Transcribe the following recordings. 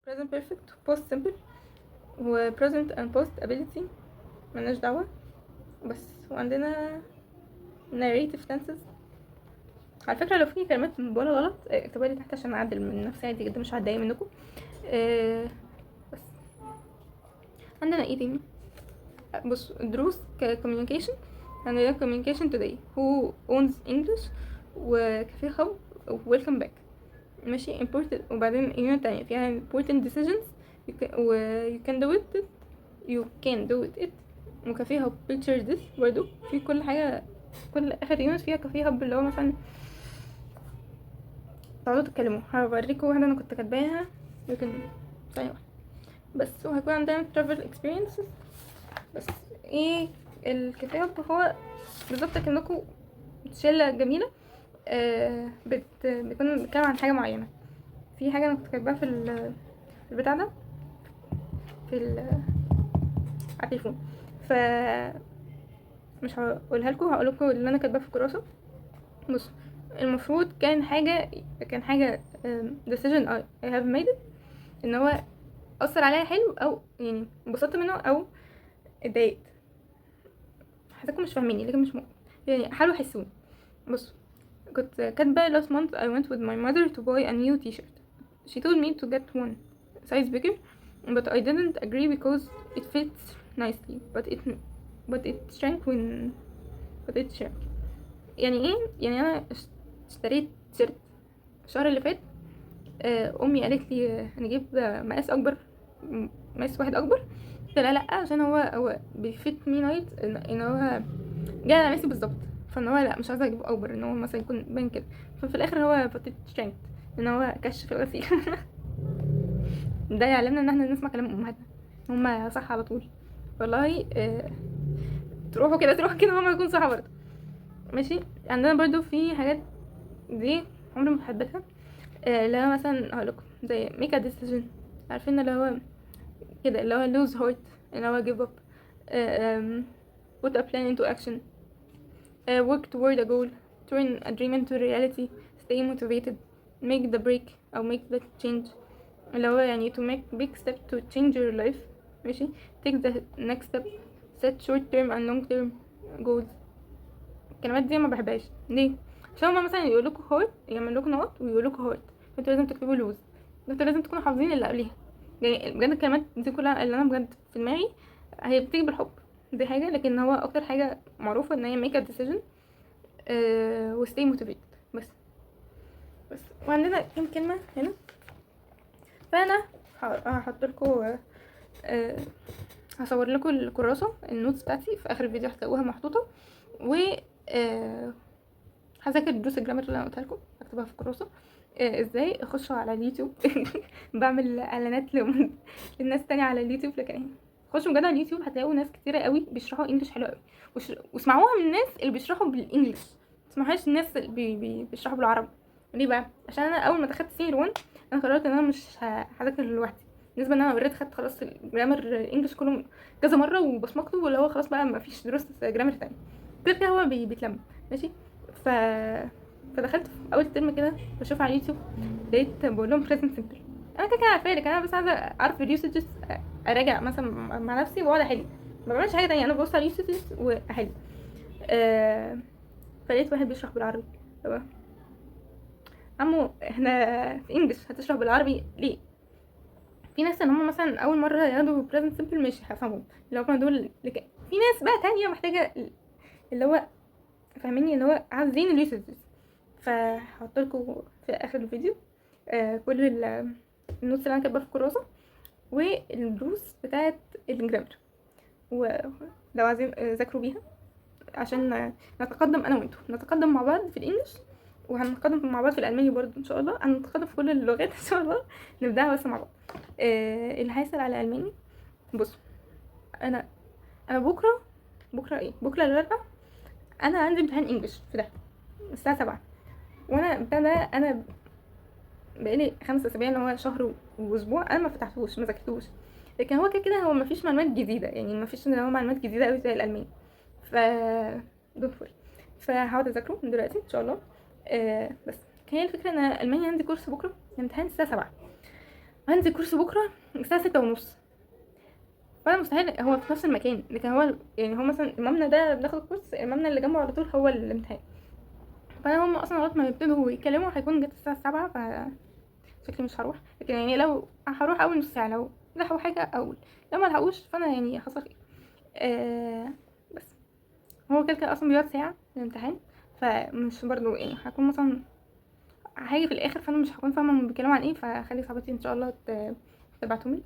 present perfect، past simple، و present and past ability، ملناش دعوة بس. وعندنا narrative tenses. على فكرة لو في كلمات بقولها غلط اكتبها لي تحت عشان اعدل من نفسي، عادي جدا، مش هتضايق منكم. بس عندنا ايه تاني؟ بص، دروس ك communication، عندنا communication today، who owns English، و Cafe Hub، welcome back، ماشي، important. وبعدين unit تانية فيها important decisions you can، و you can do it، you can do it، و Cafe Hub picture this. برضو في كل حاجة، كل اخر unit فيها Cafe Hub، اللي هو مثلا تقعدوا تتكلموا. هوريكم واحدة انا كنت كاتباها، لكن ثانية واحدة بس. وهيكون عندنا travel experiences. بس ايه ال Cafe Hub؟ هو بالظبط كأنكم شلة جميلة بيكون بيتكلم عن حاجة معينة. في حاجة انا كنت كاتباها في البتاع ده، على التليفون، ف مش هقولها لكم، هقول لكم اللي انا كاتباه في الكراسة. بص، المفروض كان حاجة decision I have made it، ان هو اثر عليا حلو او يعني انبسطت منه او اتضايقت. حاساكم مش فاهميني، لكن مش مهم، يعني حاولوا حسوني. بص، كنت كاتبة: last month I went with my mother to buy a new t-shirt. she told me to get one size bigger but I didn't agree because it fits nicely but it shrank when but it shrank. يعني ايه؟ يعني انا اشتريت تيشيرت الشهر اللي فات، امي قالت لي نجيب مقاس اكبر، مقاس واحد اكبر. قلت لها لا، عشان هو بي fit me nice، ان هو جاي على مقاسي بالظبط، فان هو لا، مش عايزه اجيب اكبر، ان هو مثلا يكون باين كده. ففي الاخر هو but it shrank، ان هو كش في الغسيل. ده يعلمنا ان احنا نسمع كلام امهاتنا، هما صح على طول والله. تروحوا كده تروحوا كده، هما يكون صح برضه، ماشي. عندنا برضو في حاجات دي عمري ما حبيتها، اللي هو مثلا هقولكم زي make a decision، عارفين اللي هو كده، اللي هو lose heart، اللي هو give up، put a plan into action، work toward a goal، turn a dream into reality، stay motivated، make the break أو make the change، اللي هو يعني to make big step to change your life، ماشي، take the next step، set short term and long term goals. الكلمات دي ما بحبهاش. ليه؟ عشان هما مثلا يقولوا heart، يعمل لكم نقط ويقولوا heart، فانتوا لازم تكتبوا lose، انتوا لازم تكونوا حافظين اللي قبليها. يعني بجد الكلمات دي كلها اللي انا بجد في دماغي هي بتيجي بالحب، دي حاجه، لكن هو اكتر حاجة معروفة ان هي make a decision و stay motivated بس. بس وعندنا كام كلمة هنا، فانا هحط لكم هصور لكم الكراسه، ال notes بتاعتي، في اخر الفيديو هتلاقوها محطوطه. و هذاكر دروس ال grammar اللي انا قلتها لكم، هكتبها في الكراسه. ازاي؟ اخشوا على اليوتيوب، بعمل اعلانات للناس تانية على اليوتيوب، لكن ايه، خشوا بجد على اليوتيوب، هتلاقوا ناس كتيرة قوي بيشرحوا English حلو قوي. واسمعوها من الناس اللي بيشرحوا بال English، متسمعوهاش الناس اللي بيشرحوا بالعربي. ليه بقى؟ عشان انا اول ما دخلت senior 1 انا قررت ان انا مش هذاكر لوحدي، بالنسبة ان انا already خدت خلاص ال grammar ال English كله كذا مرة وبصمجته، واللي هو خلاص بقى ما فيش دروس grammar تاني، كده كده هو بيتلم، ماشي. فدخلت في اول ترم كده بشوف على اليوتيوب، لقيت بقول لهم present simple. انا كده كده عارفاه، لكن انا بس عايزه اعرف ال usages، اراجع مثلا مع نفسي واقعد احل، ما بعملش حاجة تانية، انا ببص على ال usages واحل. فلقيت واحد بيشرح بالعربي. طب عمو، احنا في English، هتشرح بالعربي ليه؟ في ناس ان هم مثلا اول مرة ياخدوا present simple، ماشي، هفهمهم اللي هم دول، لكن في ناس بقى تانية محتاجه اللي هو فاهميني، اللي هو عايزين ال usages. فهحط لكم في اخر الفيديو كل ال notes اللي انا كاتباها في الكراسة والدروس بتاعه ال grammar، ولو عايزين ذاكروا بيها عشان نتقدم انا وانتوا، نتقدم مع بعض في ال English، وهنتقدم مع بعض في الالماني برضو ان شاء الله، هنتقدم في كل اللغات ان شاء الله، نبداها بس مع بعض. اللي هيسأل على الماني، بصوا، انا بكره، بكره ايه، بكره الاربعاء، انا عندي امتحان English في ده الساعة 7، وانا بتاع ده انا بقالي 5 اسابيع، اللي هو شهر واسبوع، انا ما فتحتوش، ما ذاكرتوش. لكن هو كده كده هو ما فيش معلومات جديده، يعني ما فيش ان هو معلومات جديدة قوي زي الالماني، ف don't worry، فهقعد اذاكره من دلوقتي ان شاء الله. بس هي الفكرة ان المانيا عندي كورس بكره، الامتحان الساعة 7. عندي كورس بكره الساعة 6:30، فانا مستحيل، هو في نفس المكان، لكن هو يعني هو مثلا المبنى ده بناخد الكورس، المبنى اللي جنبه على طول هو الامتحان. فانا هم اصلا لغاية ما يبتدوا يتكلموا هيكون جت الساعة 7، ف شكلي مش هروح. لكن يعني لو هروح اول نص ساعة، لو لحقوا حاجة اقول، لو ما لحقوش فانا يعني حصل خير. بس هو كده كده اصلا بيقعد ساعة الامتحان، فمش برضو يعني هكون مثلا هاجي في الاخر، فانا مش هكون فاهمه هم بيتكلموا عن ايه، فخلي صاحبتي ان شاء الله تبعتهم لي.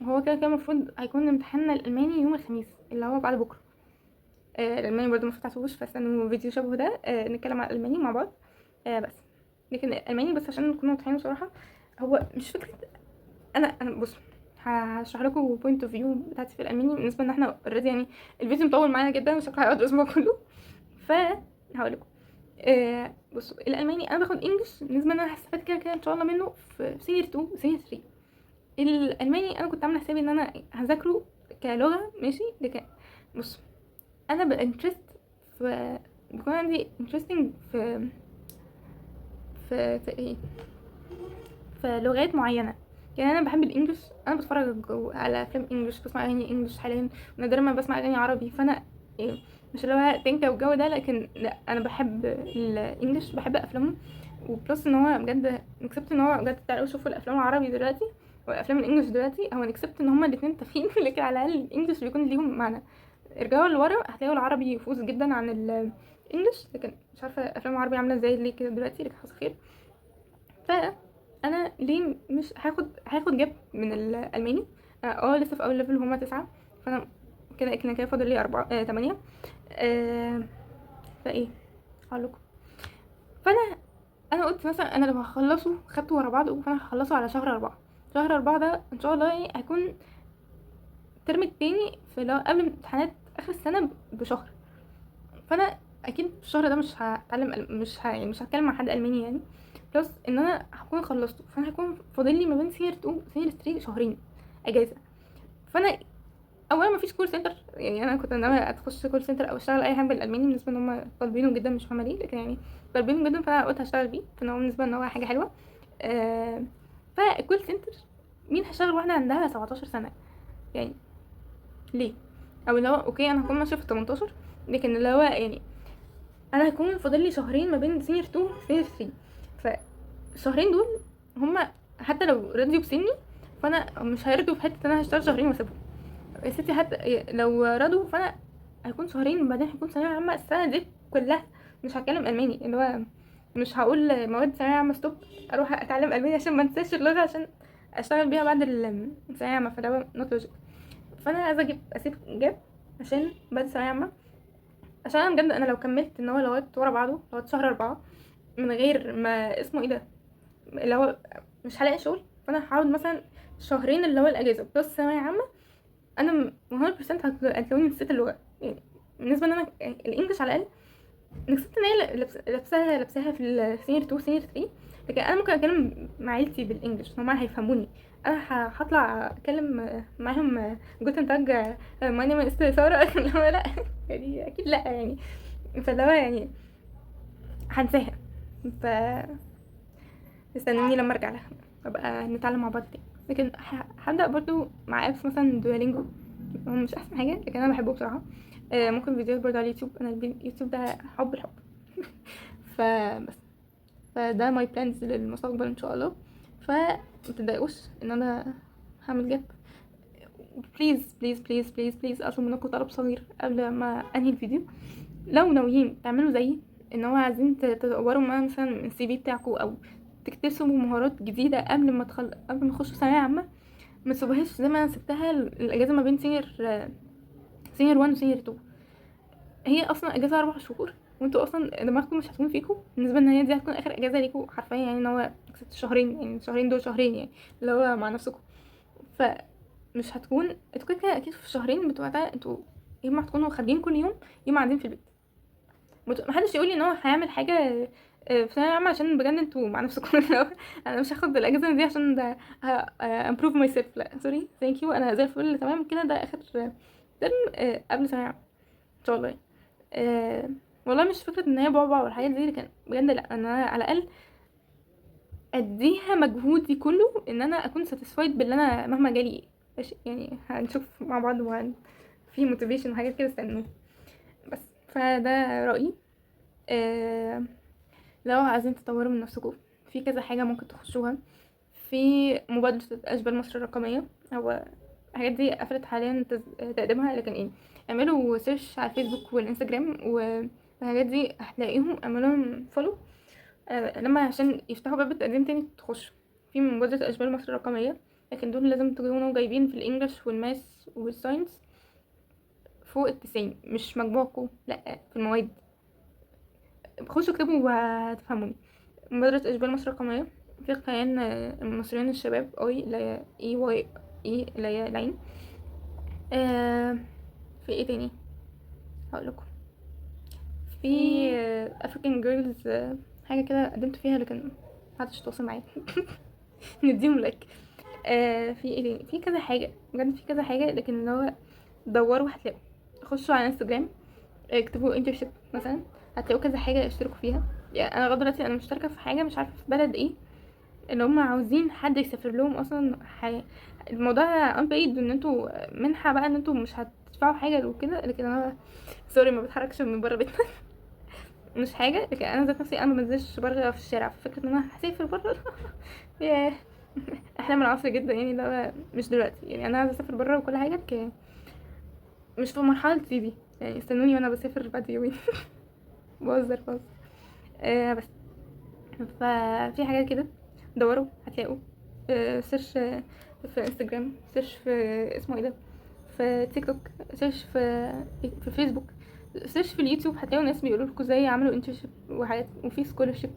هو كده كده المفروض هيكون امتحاننا الالماني يوم الخميس اللي هو بعد بكره. الالماني برضو ما فتحتوش، فاستنوا فيديو شبه ده، نتكلم على الالماني مع بعض. بس لكن الالماني بس عشان نكون واضحين بصراحة، هو مش فكرة انا بصوا هشرح لكم point of view بتاعتي في الالماني، بالنسبة ان احنا already يعني الفيديو مطول معانا جدا وشكله هيقعد الاسبوع كله، ف هقول لكم. بصوا الالماني انا باخد English بالنسبة ان انا هستفاد كده كده ان شاء الله منه في senior 2 senior 3. الالماني انا كنت عامله حسابي ان انا هذاكره كلغة ماشي، لكن بصوا انا ب interest في، بيكون عندي interesting في في في ايه، في لغات معينة. يعني انا بحب ال English، انا بتفرج على افلام English، بسمع اغاني English حاليا، ونادرا ما بسمع اغاني عربي. فانا إيه، مش اللي هو تنكا والجو ده، لكن لا انا بحب ال English، بحب افلامه، و plus ان هو بجد except ان هو بجد تعالوا شوفوا الافلام العربي دلوقتي والافلام ال English دلوقتي، هو except ان هما الاتنين تافهين لكن على الاقل ال English بيكون ليهم معنى. ارجعوا لورا هتلاقوا العربي يفوز جدا عن ال English، لكن مش عارفه الافلام العربي عامله ازاي ليه كده دلوقتي، لكن حصل خير. فانا ليه مش هاخد gap من الالماني؟ لسه في اول level، هما 9، فانا كده كده كده فاضل لي 4، 8. فايه هقول لكم، فانا قلت مثلا انا لو هخلصه خدته ورا بعض، فانا هخلصه على شهر 4. شهر 4 ده ان شاء الله يعني هيكون الترم التاني، في لو قبل امتحانات اخر السنة بشهر. فانا اكيد في الشهر ده مش هتعلم مش يعني مش هتكلم مع حد الماني يعني، plus ان انا هكون خلصته، فانا هيكون فاضل لي ما بين senior 2 senior 3 شهرين اجازه. فانا اولا ما فيش call center، يعني انا كنت ناوية اتخش call center او اشتغل اي حاجة بالالماني، بالنسبة ان هم طالبينه جدا، مش فاهمه ليه، لكن يعني طالبينه جدا، فانا قلت هشتغل بيه، فانا هو بالنسبة ان هو حاجة حلوة. فال call center مين هيشتغل واحدة عندها 17 سنة يعني ليه؟ او اللي هو okay انا هكون ماشية في 18، لكن اللي هو يعني انا هكون فاضل لي شهرين ما بين senior 2 senior 3، فالشهرين دول هما حتى لو رضيوا بسني فانا مش هيرضوا في حتة ان انا هشتغل شهرين واسيبهم يا ستي. حتى لو رضوا فانا هيكون شهرين، وبعدين هيكون ثانوية عامة السنة دي كلها مش هتكلم الماني، اللي هو مش هقول مواد ثانوية عامة stop اروح اتعلم الماني عشان ما انساش اللغة عشان اشتغل بيها بعد الثانوية عامة، فده not logic. فانا عايزه اسيب gap عشان بعد الثانوية عامة، عشان انا بجد انا لو كملت ان هو لغاية ورا بعضه لغاية شهر 4 من غير ما اسمه ايه ده اللي هو مش هلاقي شغل، فانا هقعد مثلا شهرين اللي هو الاجازة plus ثانوية عامة، انا 100% هتلاقوني نسيت اللغة. يعني بالنسبة ان انا ال English على الاقل نسيت ان هي لابساها في ال senior 2 senior 3، لكن انا ممكن اتكلم مع عيلتي بال English هما هيفهموني. انا هطلع اتكلم معاهم Guten Tag my name is ساره اللي هو لا يعني اكيد لا يعني، فاللي هو يعني هنساها. ف استنوني لما ارجع لها ابقى نتعلم مع بعض تاني. لكن هبدا برضو مع apps مثلا Duolingo، هو مش احسن حاجة لكن انا بحبه بصراحة. ممكن فيديوهات برضو على اليوتيوب، انا اليوتيوب ده حب الحب فبس فده my plans للمستقبل ان شاء الله. فمتضايقوش ان انا هعمل gap. please please please please please اطلب منكم طلب صغير قبل ما انهي الفيديو. لو ناويين تعملوا زيي ان هو عايزين تطوروا مثلا من ال CV بتاعكم او تكتسبوا مهارات جديدة قبل ما تخشوا ثانوية عامة، ما تسيبوهاش زي ما انا سبتها الاجازة ما بين senior 1 و senior 2. هي اصلا اجازه 4 شهور وانتوا اصلا دماغكم مش هتكون فيكم، بالنسبة ان هي دي هتكون اخر اجازه ليكم حرفيا، يعني ان هو 6 شهرين، يعني الشهرين دول شهرين يعني اللي هو مع نفسكم، فمش هتكون انتوا كده كده اكيد في الشهرين بتوع ده انتوا يا اما هتكونوا خارجين كل يوم يا اما قاعدين في البيت. محدش يقولي ان هو هيعمل حاجة في ثانوية عامة عشان بجد انتوا مع نفسكم. انا مش هاخد الاجازة دي عشان ده improve myself، لا sorry thank you، انا زي الفل تمام كده. ده اخر ترم قبل ثانوية عامة ان شاء الله يعني. والله مش فكرة ان هي بعبع والحاجات دي، لكن بجد لا انا على الاقل اديها مجهودي كله ان انا اكون satisfied باللي انا مهما جالي ايه. ماشي، يعني هنشوف مع بعض في motivation وحاجات كده، استنوا بس. فده رأيي. لو عايزين تطوروا من نفسكم في كذا حاجة ممكن تخشوها، في مبادرة أشبال مصر الرقمية، هو الحاجات دي قفلت حاليا تقديمها، لكن ايه، اعملوا search على الفيسبوك والانستجرام والحاجات دي هتلاقيهم، اعملوهم follow لما عشان يفتحوا باب التقديم تاني تخشوا في مبادرة أشبال مصر الرقمية. لكن دول لازم تكونوا جايبين في ال English وال math وال science فوق 90، مش مجموعكم، لا في المواد. خشوا اكتبوا وهتفهموني. مبادرة أشبال مصر الرقمية، في كيان المصريين الشباب اي لا اي واي اي لا يا العين. في ايه تاني هقول لكم، في African Girls، حاجة كده قدمت فيها لكن محدش تواصل معايا. نديهم like. في ايه تاني، في كذا حاجة بجد، في كذا حاجة، لكن اللي هو دوروا هتلاقوا. خشوا على انستجرام اكتبوا internship مثلا، هتلاقوا كذا حاجة اشتركوا فيها. يعني انا لغاية دلوقتي انا مشتركة في حاجة مش عارفه في بلد ايه، اللي هم عاوزين حد يسافر لهم اصلا. الموضوع unpaid، ان انتوا منحه بقى، ان انتوا مش هتدفعوا حاجة وكده، لكن انا sorry ما بتحركش من بره بيتنا. مش حاجة، لكن انا ذات نفسي انا ما بنزلش بره في الشارع، ففكره ان انا هسافر بره ياه احلام العصر جدا يعني، ده مش دلوقتي. يعني انا عايزه اسافر بره وكل حاجة، لكن مش في مرحلتي دي يعني، استنوني وانا بسافر بعد يومين. بهزر بهزر. بس ففي حاجات كده دوروا هتلاقوا. search في انستجرام، search في اسمه ايه ده، في تيك توك، search في فيسبوك، search في اليوتيوب، هتلاقوا ناس بيقولوا لكم ازاي عملوا internship وحاجات، وفي scholarship.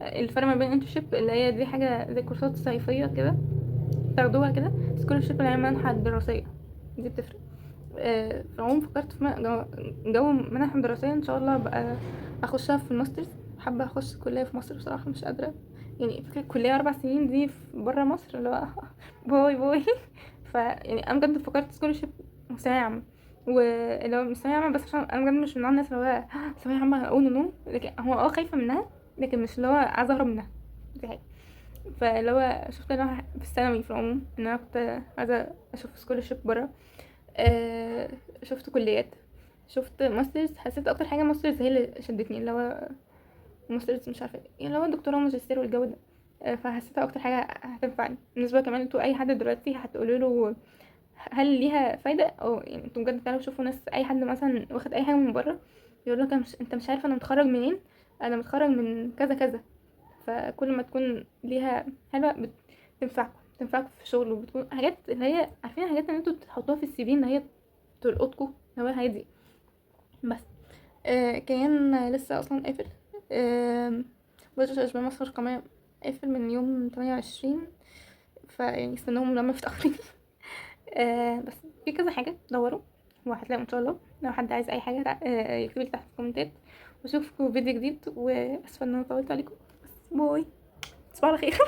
الفرق ما بين internship اللي هي دي حاجة زي كورسات صيفية كده تاخدوها كده، scholarship اللي هي منحه دراسية، دي بتفرق. في العموم فكرت في جو منح دراسية ان شاء الله بقى اخشها في ال masters. حابة اخش كليه في مصر بصراحة، مش قادرة يعني فكرة كليه 4 سنين دي في بره مصر اللي هو bye bye. ف يعني انا بجد فكرت scholarship ثانوية عامة، واللي هو مش ثانوية عامة بس عشان انا بجد مش من نوع الناس اللي هو ثانوية عامة اقول no، لكن هو خايفة منها، لكن مش اللي هو عايزه اهرب منها، دي حاجة. فاللي هو شفت ان انا في الثانوي في العموم ان انا كنت عايزه اشوف scholarship بره. شفت كليات، شفت masters، حسيت اكتر حاجة masters هي اللي شدتني، اللي هو masters مش عارفه ايه، اللي هو دكتوراه وماجستير والجو ده. فحسيتها اكتر حاجة هتنفعني. بالنسبة كمان انتوا اي حد دلوقتي هتقولوا له هل ليها فايده، او يعني انتوا بجد تعالوا شوفوا ناس، اي حد مثلا واخد اي حاجة من بره يقول لك انت مش عارفه انا متخرج منين، انا متخرج من كذا كذا. فكل ما تكون ليها حلوة بتنفعكم في الشغل، وبتكون حاجات اللي هي عارفين حاجات ان انتوا تحطوها في ال CV ان هي تلقطكم، اللي هو الحاجات دي بس. كيان لسه اصلا قافل، مبادرة أشبال مصر الرقمية قافل من يوم 28، فيعني استنوهم لما يفتحوا تاني. بس في كذا حاجة دوروا وهتلاقوا ان شاء الله. لو حد عايز اي حاجة يكتب لي تحت في الكومنتات، واشوفكم في فيديو جديد، واسفه ان انا طولت عليكم، بس bye، تصبحوا على خير.